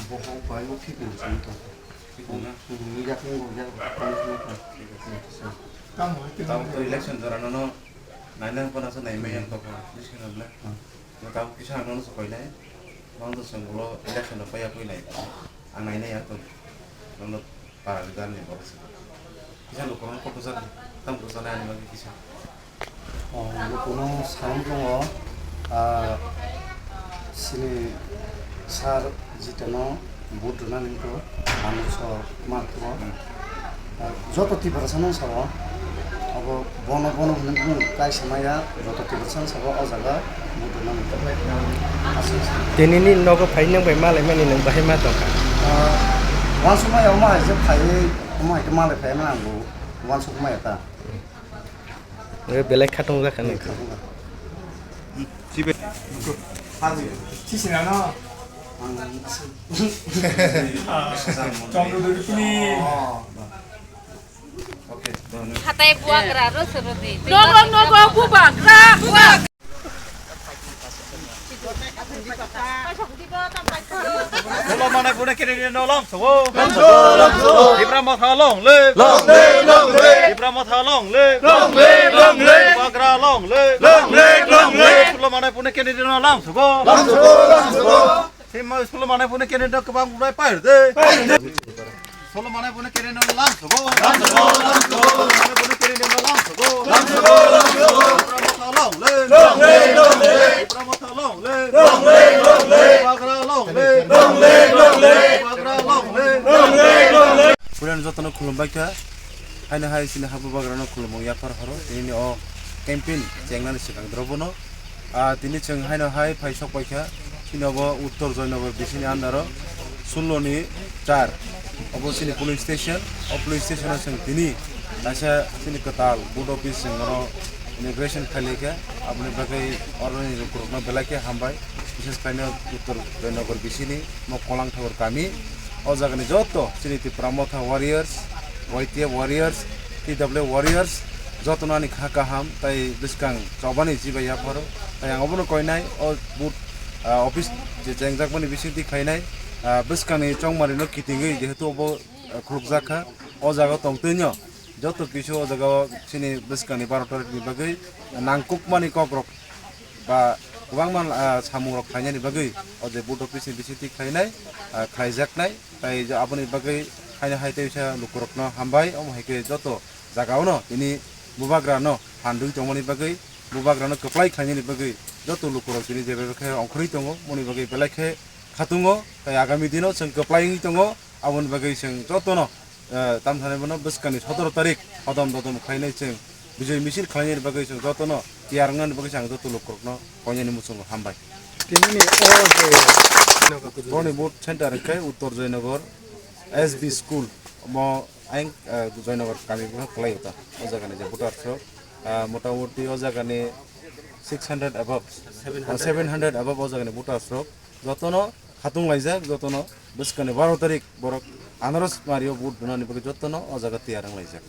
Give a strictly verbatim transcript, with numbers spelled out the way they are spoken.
Bohok bai o thik no sini tong. Thik no na? Hmm, yakung bo yak bo thik no sini tong. Thik ase. Tamo to election jora nono naina phano sa nai mai yang tong. Buji khe na bla. Hmm. No tamo kisa ang nono sa koi nai. Mang to song lo election no paya koi nai. Ang naina ya tong. Nono para leader ni borok se. Kisa lukurok no koto sa. Tamo to sa nai ani bagwi kisa. O, lukuno sam tongo, ah, sini sir Jitano vote rwnani wngkha, ang so ma tongo. Ah, joto Tiprasa no sao, abo bono, bono hwnwi bung kaisa maya, joto Tiprasa no sao, o jaga vote rwnani wngkha. Aswk se. Tini ni nogo phai nwng bai malai mani nwng bahai ma tongkha. Ah, wansukmaya omo hai se phaiwi, omo hai khe malai phai mani ang bo wansukmaya ta. Belai khatung jakha nang. Sibe. Sisi nano. Chondro dudukni. Hatai buagra ro soro di. Nogo, nogo, bubagra. Solo manai bune kiri no lam sogo. Lam sogo, lam sogo. Tipra Motha long live. Long live, long live. Tipra Motha long live. Long live, long live. Bubagra long live. Long live, long live. Solo manai bune kiri no lam sogo. Lam sogo, lam sogo. Sima solo manai bune kiri no kwbang burai pair de. Pair de. Solo manai bune kiri no lam sogo. Lam sogo, lam sogo. Manai bune kiri no lam sogo. Lam sogo, lam sogo. Tipra Motha long live. Long live, long live. Tipra Motha long live. Long live, long live. Bubagra long live. Long live, long live. Bubagra long live. Long live, long live. Puilano jotono khulumbai kha. Haino hai chini ha Bubagrano khulumung yaphar horo. Tini o campaign chengnani swkang drobono. Ah, tini chwng haino hai phai sok paikha, chini obo Uttor Joynagar bisini under o sullo ni char. Obo chini polling station, o polling station o chwng tini kaisa chini kwtal vote office chwng oro inauguration khailai kha, aboni bagwi oroni lukurokno belai khe hambai, bishes khlaino Uttor Joynagar bisini mo Kolang Thakur kami. O jagani joto chini Tipra Motha warriors, Y T F warriors, T W warriors, jotono ani kha kaham tai bwskang chobani chibai yapharo. Tai ang obono koinai o booth, ah, office je chengjakmani bisingtwi khainai, ah, bwskangni chongmarino kitingwi jehetu obo, ah, khulukjak kha, o jaga tongtwino joto kisu o jaga o chini bwskangni baro tarikni bagwi nangkukmani kokrok ba kwbangma, ah, samungrok khlainani bagwi o je booth office ni bisingtwi khlainai, ah, khlaijaknai, tai je aboni bagwi haino hai teisa lukurokno hambai, omo hai khe joto jagaono tini Bubagrano phandwi tongmani bagwi, Bubagrano kwplai khlainani bagwi joto lukurok tini je bai khe ongkhorwi tongo, moni bagwi belai khe khatungo, tai agami dino chwng kwplai wngwi tongo, aboni bagwi chwng jotono eh, tamthani bono bwskangni sotoro tarik hodom dodom khlainai chwng bijoi misil khlainani bagwi chwng jotono tiyar wngnani bagwi chwng joto lukurokno koinani muchungo hambai. Tinini o je Boni vote center hwnkhe Uttor Joynagar S B school, omo ayang, eh, Joynagar kami bo kwlai o ta. O jagani je voter rok, eh, motamoti o jagani six hundred above, seven hundred above o jagani voter rok jotono khatung laijak, jotono bwskangni baro tarik borok anaros mario vote dunani bagwi jotono o jaga tiyar wng laijak.